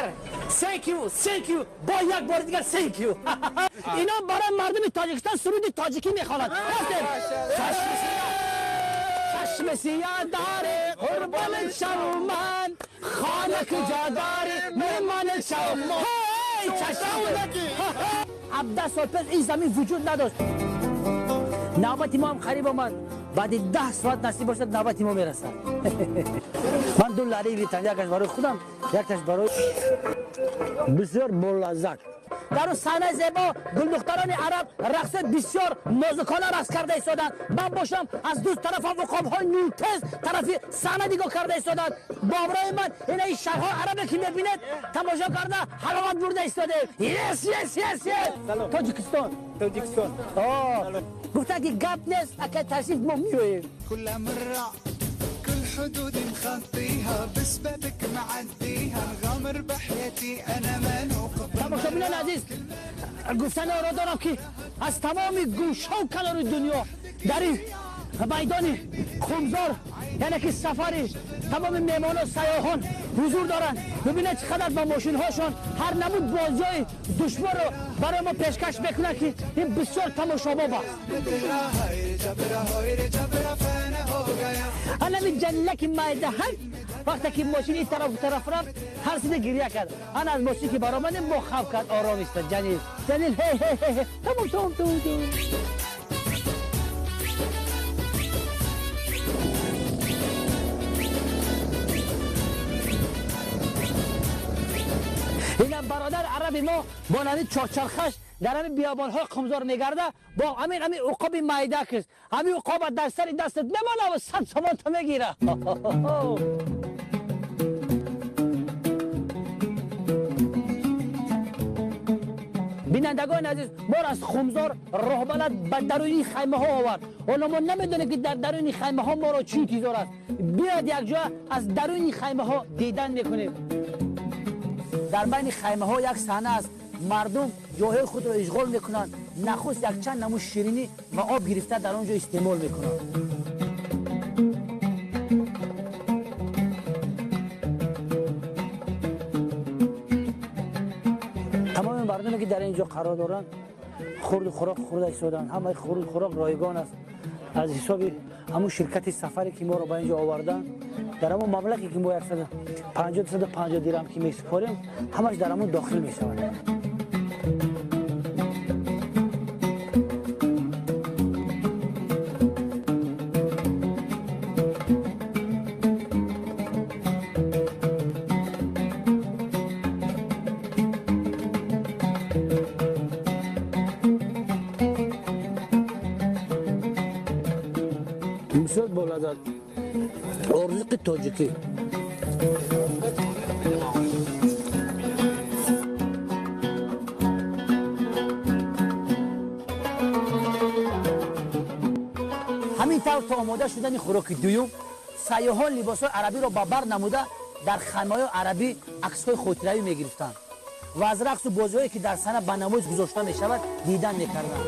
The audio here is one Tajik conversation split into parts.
Brother, thank you, thank you. Бо як бори дигар thank you. Ино барои мардуми Тоҷикистон суруди тоҷикӣ мехонад. Чашми сиёҳ дорӣ, қурбонат шавам ман, хона куҷо дорӣ, меҳмонат шавам. 17 сол пеш ин замин вуҷуд надошт. Навбати мо ҳам қариб омад. Баъди 10 соат насиб бошад, навбати мо мерасад. Ман ду лари гирифтам, якаш барои худам, якташ барои бисёр болаззат. Дар он саҳнаи зебо гулдухтарони араб рақси бисёр нозукона рақс карда истоданд. Ман бошам, аз ду тарафам уқобҳои нуртез тарафи саҳна нигоҳ карда истоданд. Бо ҳамроҳи ман инаи шаҳрҳои арабе ки мебинед, тамошо карда ҳаловат бурда истодем. Yes, yes, yes, yes. Тоҷикистон, Тоҷикистон. Гуфтанд, ки гап нест, акай ташриф, мо меоем. كل حدودي مخطيها بسببك معديها نغامر بحياتي انا ما نوقف. Тамошобинони азиз, гуфтаниро дорам, ки аз тамоми гӯшаву канори дунё дар ин майдони Хумзор, яъне ки сафари тамоми меҳмону сайёҳон ҳузур доранд. Бибинед, чӣ қадар ба мошинҳошон ҳар намуд бозиҳои душворро барои мо пешкаш мекунанд, ки ин бисёр тамошобоб аст. Анами ҷанилаки майдаҳак вақте ки мошин ин тарафу тараф рафт, тарсида гиря кард. Ана аз мошин ки баромадем, бо хавф кард, ором истад. Ҷанил, ҷанил, ҳе ҳе ҳе, тамом, тамом, тамом, тамом. Инам бародар араби мо бо нами чорчархаш дар ҳамин биёбонҳои Қумзор мегарда, бо ҳамин уқоби майдакс. Ҳамин уқоба дар сари дастат мемона ва 100 сомон то мегира. Бинандагони азиз, моро аз Хумзор роҳбалад ба даруни хаймаҳо овард. Ҳоло мо намедонем, ки дар даруни хаймаҳо моро чӣ интизор аст. Биёед, якҷоя аз даруни хаймаҳо дидан мекунем. Дар байни хаймаҳо як саҳна аст. Мардум ҷойҳои худро ишғол мекунанд. Нахуст якчанд намуд ширинӣ ва об гирифта, дар он ҷо истеъмол мекунанд. Тамоми мардуме, ки дар ин ҷо қарор доранд, хурду хӯрок хӯрда истоданд. Ҳамаи хурду хӯрок ройгон аст. Аз ҳисоби ҳамун ширкати сафаре, ки моро ба ин ҷо оварданд, дар ҳамон маблағе, ки мо 150, 150 дирам ки месупорем, ҳамаш дар ҳамон дохил мешавад. Бисёр болаззат орзуқи тоҷикӣ. Ҳамин тавр, то омода шудани хӯроки дуюм, сайёҳон либосҳои арабиро ба бар намуда, дар хаймаҳои арабӣ аксҳои хотиравӣ мегирифтанд ва аз рақсу бозиҳое, ки дар саҳна ба намоиш гузошта мешавад, дидан мекарданд.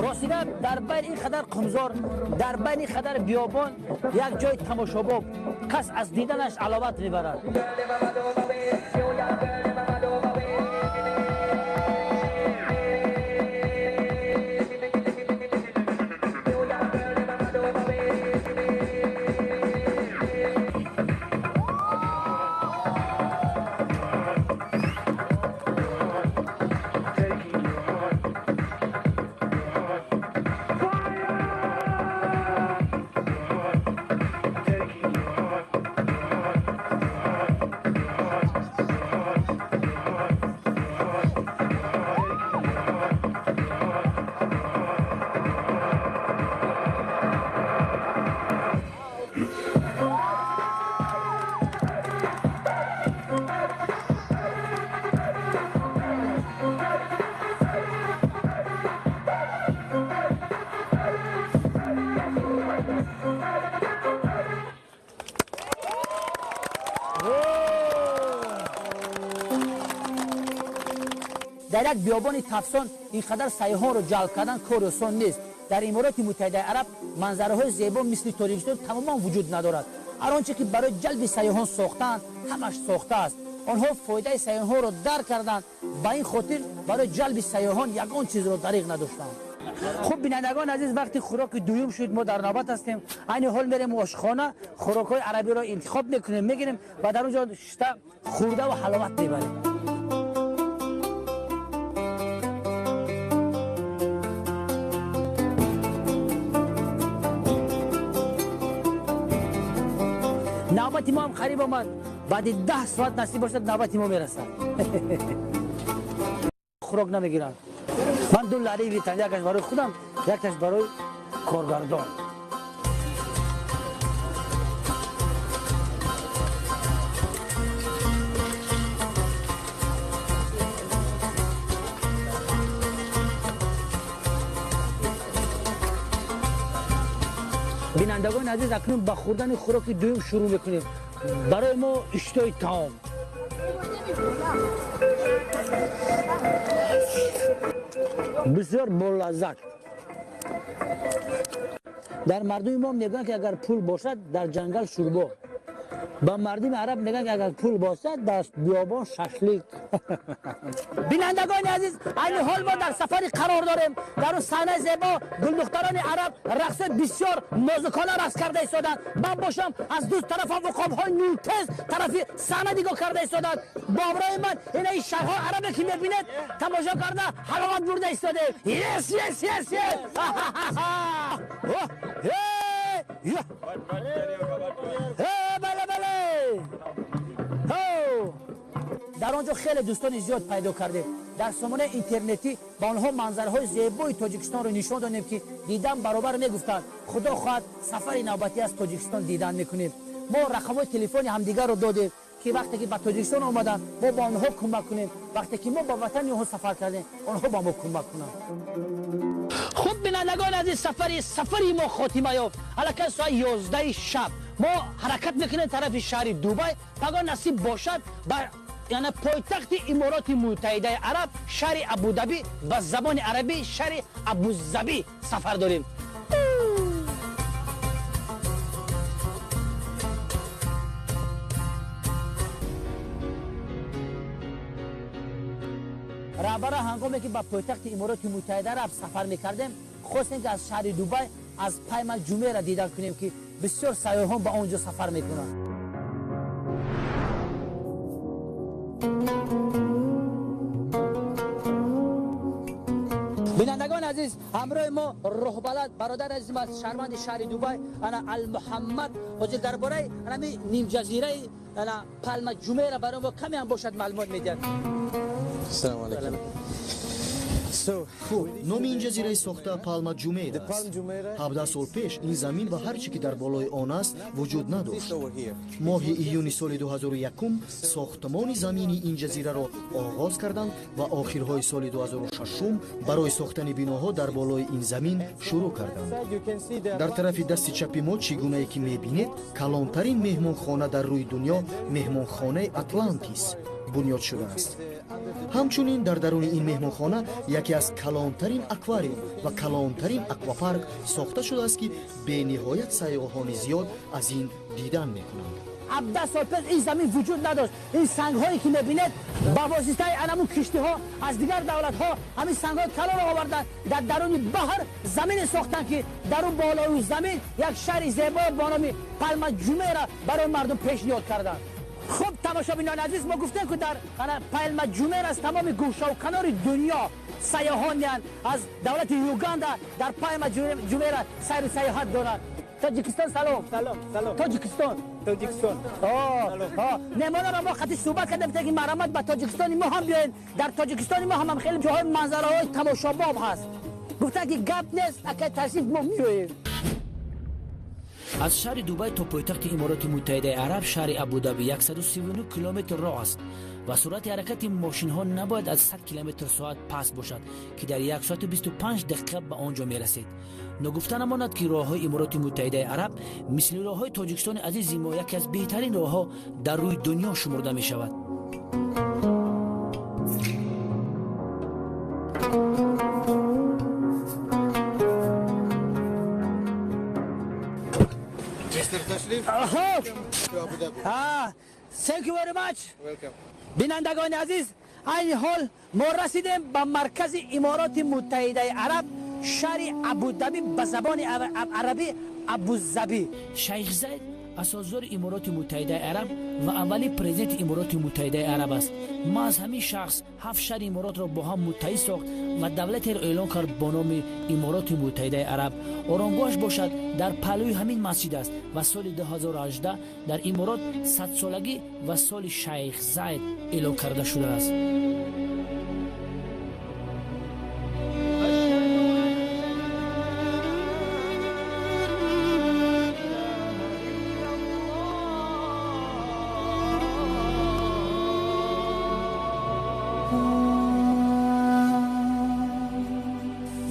Ростида, дар байни ин қадар қумзор, дар байни ин қадар биёбон як ҷои тамошобоб, кас аз диданаш аловат мебарад. Дар як биёбони тафсон ин қадар сайёҳонро ҷалб кардан кори осон нест. Дар Имороти Муттаҳидаи Араб манзараҳои зебо мисли Тоҷикистон тамоман вуҷуд надорад. Ҳар он че ки барои ҷалби сайёҳон сохтаанд, ҳамаш сохта аст. Онҳо фоидаи сайёҳонро дарк карданд, ба ин хотир барои ҷалби сайёҳон ягон чизро дариғ надоштанд. Хуб, бинандагони азиз, вақти хӯроки дуюм шуд, мо дар навбат ҳастем. Айни ҳол мерем ошхона, хӯрокҳои арабиро интихоб мекунем, мегирем ва дар он ҷо шишта хӯрда ва ҳаловат мебарем. Навбати мо ҳам қариб омад. Баъди 10 соат насиб бошад, навбати мо мерасад. Хӯрок намегиранд. Ман 2 лари гирифтам, якаш барои худам, якаш барои коргардон. Бинандагони азиз, акнун ба хӯрдани хӯроки дуюм шурӯъ мекунем. Барои мо иштиҳои таом. Бисёр болаззат. Дар мардуми мо мегӯянд, ки агар пул бошад, дар ҷангал шӯрбо. Ба мардуми араб мегӯянд, ки агар пул бошад, дар биёбон шашлик. Бинандагони азиз, айни ҳол мо дар сафари қарор дорем. Дар он саҳнаи зебо гулдухтарони араб рақси бисёр нозукона рақс карда истоданд. Ман бошам аз ду тарафам уқобҳои нуртез тарафи саҳна нигоҳ карда истоданд. Бо ҳамроҳи ман инаи шаҳрҳои арабе ки мебинед, тамошо карда ҳаловат бурда истодем. Yes, yes, yes, yes. Бале, бале. Дар он ҷо хеле дӯстони зиёд пайдо кардем. Дар сомонаи интернетӣ ба онҳо манзараҳои зебои Тоҷикистонро нишон додем, ки дидан баробар мегуфтанд. Худо хоҳад, сафари навбатӣ аз Тоҷикистон дидан мекунем. Мо рақамҳои телефони ҳамдигарро додем, ки вақте ки ба Тоҷикистон омаданд, мо ба онҳо кӯмак кунем. Вақте ки мо ба ватани онҳо сафар кардем, онҳо ба мо кӯмак кунанд. Хуб, бинандагони азиз, сафари мо хотима ёфт. Аллакай соат 11 шаб мо ҳаракат мекунем тарафи шаҳри Дубай. Пагоҳ насиб бошад, ба яъне пойтахти Имороти Муттаҳидаи Араб, шаҳри Абудаби, ба забони арабӣ шаҳри Абузабӣ сафар дорем. Раҳбара ҳангоме ки ба пойтахти Имороти Муттаҳидаи Араб сафар мекардем, хостем ки аз шаҳри Дубай аз Палма Ҷумера дидан кунем, ки бисёр сайёҳон ба он ҷо сафар мекунанд. Бинандагони азиз, ҳамроҳи мо роҳбалад бародари азизим аз шаҳрванди шаҳри Дубай, ана Алмуҳаммад, ҳозир дар бораи анами нимҷазираи ана Палма Ҷумера барои мо каме ҳам бошад маълумот медиҳад. Ассалому алайкум. Хуб, номи ин ҷазираи сохта Палма Ҷумейра аст. 17 сол пеш ин замин ва ҳар чӣ ки дар болои он аст вуҷуд надошт. Моҳи июни соли 2001 сохтмони замини ин ҷазираро оғоз карданд ва охирҳои соли 2006 барои сохтани биноҳо дар болои ин замин шурӯъ карданд. Дар тарафи дасти чапи мо, чӣ гунае ки мебинед, калонтарин меҳмонхона дар рӯи дунё, меҳмонхонаи Атлантис бунёд шудааст. Ҳамчунин дар даруни ин меҳмонхона яке аз калонтарин аквариум ва калонтарин аквапарк сохта шудааст, ки бениҳоят сайёҳони зиёд аз ин дидан мекунанд. 17 сол пеш ин замин вуҷуд надошт. Ин сангҳое ки мебинед, ба воситаи анамун киштиҳо аз дигар давлатҳо ҳамин сангҳои калонро оварданд, дар даруни баҳр замине сохтанд, ки дар он болои замин як шаҳри зебо бо номи Палма Ҷумера барои мардум пешниҳод карданд. Хуб, тамошобинони азиз, мо гуфтем, ки дар Палма Ҷумера аз тамоми гӯшаву канори дунё сайёҳон меянд. Аз давлати Юганда дар Палма Ҷумера сайру сайёҳат доранд. Тоҷикистон салом. Салом, салом. Тоҷикистон. Тоҷикистон. Меҳмононро мо қати суҳбат кардем, ки марҳамат ба Тоҷикистони мо ҳам биёед. Дар Тоҷикистони мо ҳам хеле ҷоҳои манзараҳои тамошобоб ҳаст. Гуфтанд, ки гап нест, акай ташриф мо меоем. Аз шаҳри Дубай то пойтахти Имороти Муттаҳидаи Араб, шаҳри Абудаби, 139 километр роҳ аст ва суръати ҳаракати мошинҳо набояд аз 100 километр соат паст бошад, ки дар 1 соату 25 дақиқа ба он ҷо мерасед. Ногуфта намонад, ки роҳҳои Имороти Муттаҳидаи Араб мисли роҳҳои Тоҷикистони азизи мо яке аз беҳтарин роҳҳо дар рӯи дунё шумурда мешавад. Thank you very much. بینندگان عزیز، این حال ما رسیدیم به مرکز امارات متحده عرب، شهر ابوظبی، به زبان عربی ابوظبی. شیخ زاید اساسگذار امارات متحده عرب و اولی پرزیدنت امارات متحده عرب است. ما از همین شخص 7 شهر امارات را با هم متحد ساخت و دولت را اعلان کرد با نام امارات متحده عرب. آرامگاهش باشد در پهلوی همین مسجد است و سال 2018 در امارات 100 سالگی و سال شیخ زاید اعلان کرده شده است.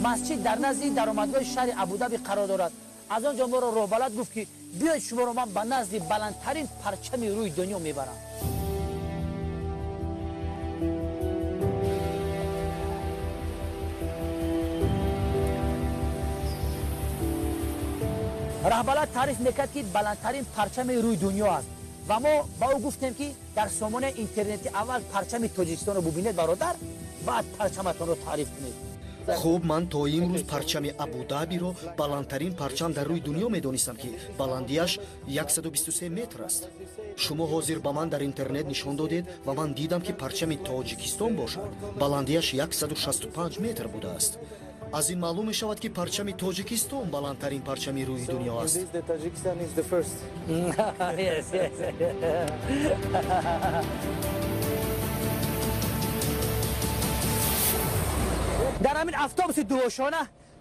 مسجد در نزد درآمدگاه شهر ابوظبی قرار دارد. از آنجا ما را راهبلد گفت که بیاید شما را من به نزد بلندترین پرچم روی دنیا میبرم. راهبلد تعریف میکرد که بلندترین پرچم روی دنیا است و ما با او گفتیم که در سامانه اینترنتی اول پرچم تاجیکستان را ببینید برادر، بعد پرچمتان را تعریف کنید. Хуб, ман то имрӯз парчами Абудабиро баландтарин парчам дар рӯи дунё медонистам, ки баландиаш 123 метр аст. Шумо ҳозир ба ман дар интернет нишон додед ва ман дидам, ки парчами Тоҷикистон бошад, баландиаш 165 метр будааст. Аз ин маълум мешавад, ки парчами Тоҷикистон баландтарин парчами рӯи дунё аст. Yes, yes. در همین автобус دوشانه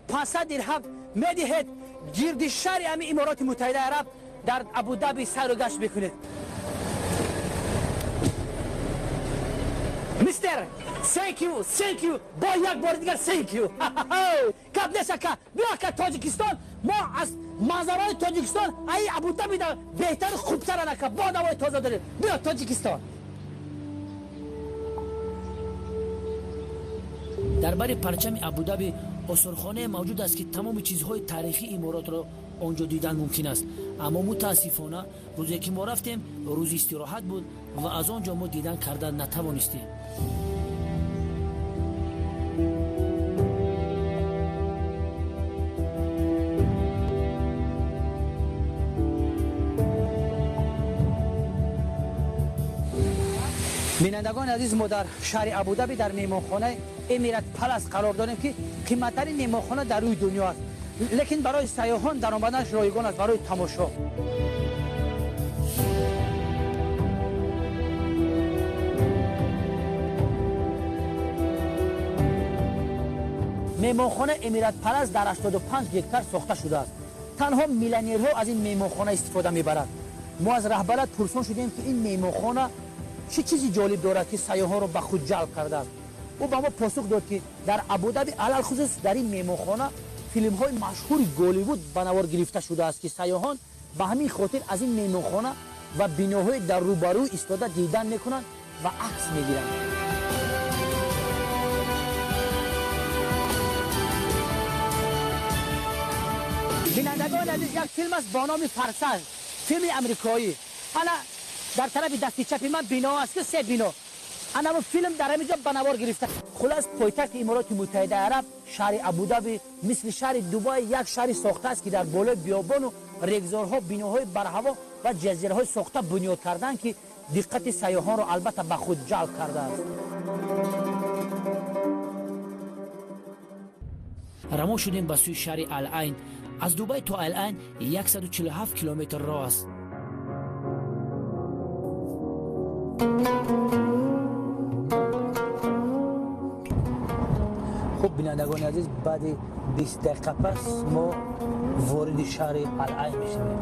500 درهم میدهید، گرد شهر همین امارات متحده عرب در ابوظبی سر و گشت میکنید. Mister, thank you, thank you. با یک بار دیگر thank you. گپ نیست که بیا که تاجیکستان، ما از منظرهای تاجیکستان ای ابوظبی بهتر خوبتر نکه با دوای تازه داریم. بیا تاجیکستان. در بر پرچم ابوظبی آثارخانه موجود است که تمام چیزهای تاریخی امارات را آنجا دیدن ممکن است، اما متاسفانه روزی که ما رفتیم روز استراحت بود و از آنجا ما دیدن کردن نتوانستیم. بینندگان عزیز، ما در شهر ابوظبی در میهمانخانه امارات پلاس قرار داریم که قیمت‌ترین میهمانخانه در روی دنیا است، لیکن برای سیاحان در آمدنش رایگان است برای تماشا. میهمانخانه امارات پلاس در 85 هکتار ساخته شده است. تنها میلیونرها از این میهمانخانه استفاده میبرند. ما از رهبرت پرسان شدیم که این میهمانخانه چه چیزی جالب دارد که سیاحان را به خود جلب کرده است. او به ما پاسخ داد که در ابوظبی علی‌الخصوص در این میهمانخانه فیلم های مشهور هالیوود به نوار گرفته شده است که سیاحان به همین خاطر از این میهمانخانه و بناهای در روبروی ایستاده دیدن میکنند و عکس میگیرند. بینندگان عزیز، یک فیلم است با نام فرسنگ، فیلم امریکایی. حالا در طرف دستی چپی من بینا است که 3 بینا. انا فیلم در همینجا به نوار گرفته. خلاص پایتخت امارات متحده عرب شهر ابوظبی مثل شهر دبی یک شهر ساخته است که در بالای بیابان و رگزارها بناهای برهوا و جزیره‌های ساخته بنیاد کردن که دقت سیاحان را البته به خود جلب کرده است. روان شدیم به سوی شهر العین. از دبی تا العین 147 کیلومتر راه است. خب بینندگان عزیز، بعد 20 دقیقه پس ما وارد شهر العین میشویم.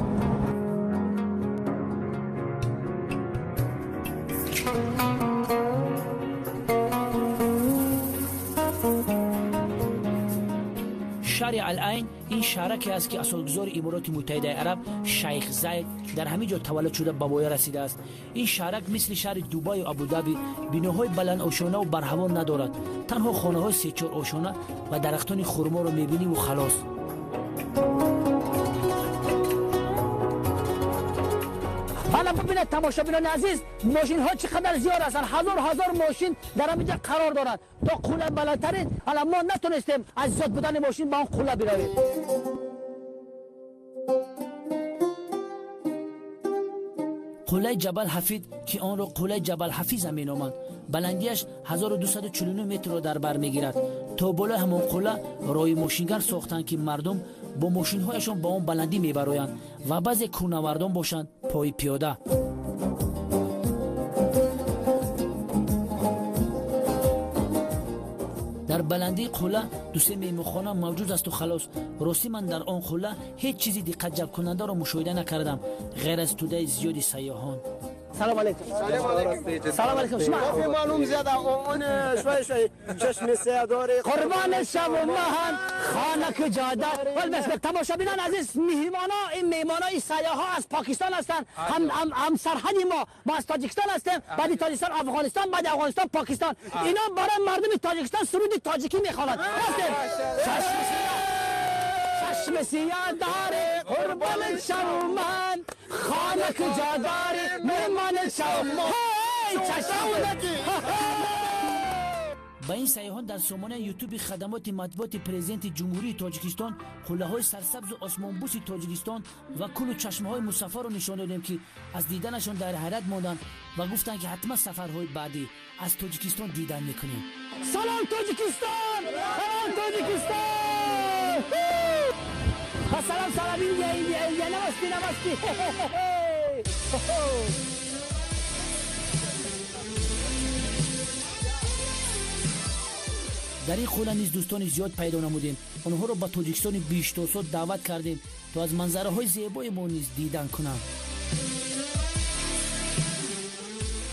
شهر Шаҳри Ал-Айн ин шаҳраке аст, ки асосгузори Имороти Муттаҳидаи Араб Шайх Зайд дар ҳамин ҷо таваллуд шуда ба воя расидааст. Ин шаҳрак мисли шаҳри Дубаю Абудаби биноҳои баландошонаву барҳаво надорад. Танҳо хонаҳои сечор ошона ва дарахтони хурморо мебиниву халос. Ҳала бибинед, тамошобинони азиз, мошинҳо чӣ қадар зиёд ҳастанд. Ҳазор ҳазор мошин дар ҳаминҷа қарор доранд. То қулла баландтарин ҳала мо натонистем аз зиёд будани мошин ба он қулла биравем. Қуллаи Ҷабал Ҳафид, ки онро қуллаи Ҷабал Ҳафиза меноманд, баландиаш 1249 метрро дар бар мегирад. То болои ҳамон қулла роҳи мошингар сохтанд, ки мардум бо мошинҳояшон ба он баландӣ мебароянд ва баъзе кӯҳнавардон бошанд пои пиёда. Дар баландии қулла дусе меҳмонхона мавҷуд асту халос. Ростӣ, ман дар он қулла ҳеҷ чизи диққатҷалбкунандаро мушоҳида накардам, ғайр аз тӯдаи зиёди сайёҳон. سلام علیکم. سلام علیکم. شما في معلوم زیاده اون شوي شوي چشم سیاه داره. قربان شب و مهن خانه کجا دار. ولی بس تماشابینان عزیز، میهمانا، این میهمانا، این سیاها از پاکستان هستند. هم هم هم سرحدی ما از تاجیکستان هستیم، بعد تاجیکستان افغانستان، بعد افغانستان پاکستان. اینا برای مردم تاجیکستان سرود تاجیکی میخوانند. چشم سیاه داره قربان شب و من خانه کجا داره مهمان شب چشم. Ба ин сайёҳон дар сомонаи Ютуби хадамоти матбуоти президенти Ҷумҳурии Тоҷикистон қуллаҳои сарсабзу осмонбӯси Тоҷикистон ва кӯлу чашмаҳои мусаффаро нишон додем, ки аз диданашон дар ҳайрат монданд ва гуфтанд, ки ҳатман сафарҳои баъдӣ аз Тоҷикистон дидан мекунем. Салом Тоҷикистон! Салом Тоҷикистон! Салом, салом Индия, Индия, Индия, намасти, намасти. Дар ин қулла низ дӯстони зиёд пайдо намудем. Онҳоро ба Тоҷикистони биҳиштосо даъват кардем, то аз манзараҳои зебои мо низ дидан кунанд.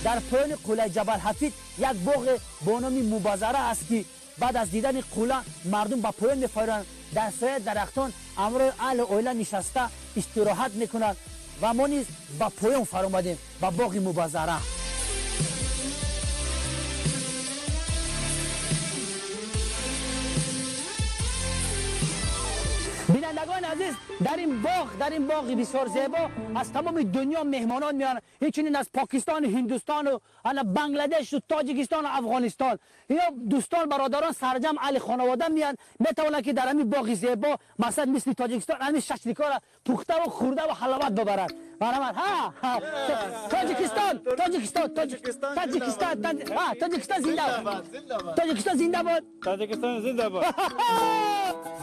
Дар поёни қуллаи Ҷабал Ҳафид як боғе бо номи Мубазара аст, ки баъд аз дидани қулла мардум ба поён мефароянд, дар сояи дарахтон ҳамроҳи аҳли оила нишаста истироҳат мекунанд ва мо низ ба поён фаромадем, ба боғи Мубазара. Бинандагони азиз, дар ин боғ, дар ин боғи бисёр зебо аз тамоми дунё меҳмонон меоянд, инчунин аз Покистону Ҳиндустону ана Бангладешу Тоҷикистону Афғонистон. Ино дӯстон, бародарон, сарҷам аҳли хонавода меянд, метавонанд, ки дар ҳамин боғи зебо, масалан мисли Тоҷикистон, ҳамин шашликҳоро пухтаву хӯрдаву ҳаловат бибаранд. Барамад. Ҳа, Тоҷикистон, Тоҷикистон, Тоҷикистон, Тоҷикистон зинда бод, Тоҷикистон зинда бод, Тоҷикистон зинда бод.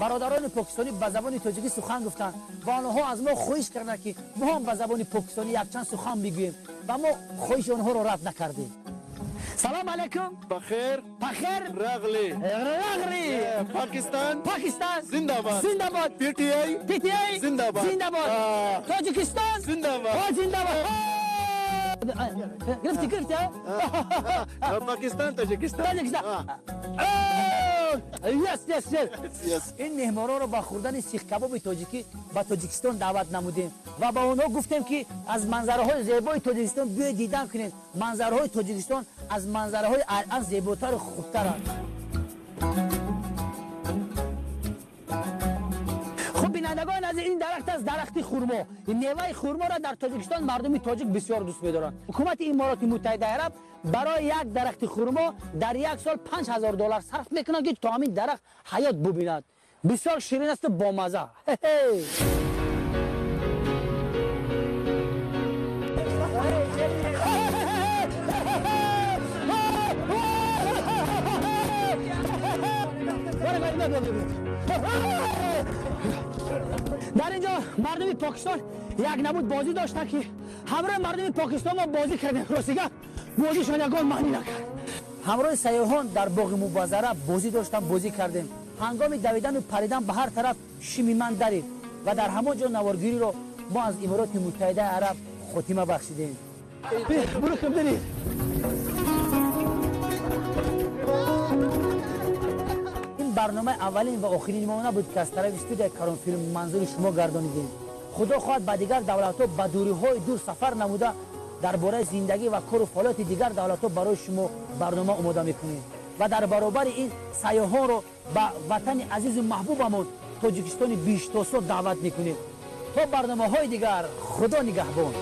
Бародарони покистонӣ ба забони тоҷикӣ сухан гуфтанд ва онҳо аз мо хоҳиш карданд, ки мо ҳам ба забони покистонӣ якчанд сухан бигӯем ва мо хоҳиши онҳоро рад накардем. Салом алейкум. Бахер. Бахер. Рағли. Рағли. Пакистан. Пакистан. Зиндабад. Зиндабад. PTI. PTI. Зиндабад. Зиндабад. Тоҷикистон. Зиндабад. Зиндабад. Гирифти, гирифти. Пакистан, Тоҷикистон. Тоҷикистон. Yes, yes, yes. Ин меҳмононро ба хӯрдани сихкабоби тоҷикӣ ба Тоҷикистон даъват намудем ва ба онҳо гуфтем, ки аз манзараҳои зебои Тоҷикистон биёед дидан кунед. Манзараҳои Тоҷикистон аз манзараҳои Ал-Айн зеботару хубтаранд. Хуб, бинандагони азиз, ин дарахт аст дарахти хурмо. Ин меваи хурморо дар Тоҷикистон мардуми тоҷик бисёр дӯст медоранд. Ҳукумати Имороти Муттаҳидаи Араб барои як дарахти хурмо дар як сол $5000 сарф мекунанд, ки то ҳамин дарахт ҳаёт бубинад. Бисёр ширин асту бомаза. Дар ин ҷо мардуми Покистон як намуд бозӣ доштанд, ки ҳамроҳи мардуми Покистон мо бозӣ кардем. Ростига, бозишон ягон маънӣ накард. Ҳамроҳи сайёҳон дар боғи Мубазара бозӣ доштам, бозӣ кардем. Ҳангоми давидану паридан ба ҳар тараф шими ман дарид ва дар ҳамон ҷо наворгириро мо аз Имороти Муттаҳидаи Араб хотима бахшидем. Бурукам дарид. Ин Барномаи аввалин ва охирини мо набуд, ки аз тарафи студияи Каронфилм манзури шумо гардонидем. Худо хоҳад, ба дигар давлатҳо, ба дуриҳои дур сафар намуда, дар бораи зиндагӣ ва кору фаъолияти дигар давлатҳо барои шумо барнома омода мекунем ва дар баробари ин сайёҳонро ба ватани азизу маҳбубамон, Тоҷикистони биҳиштосо, даъват мекунем. То барномаҳои дигар, Худо нигаҳбон.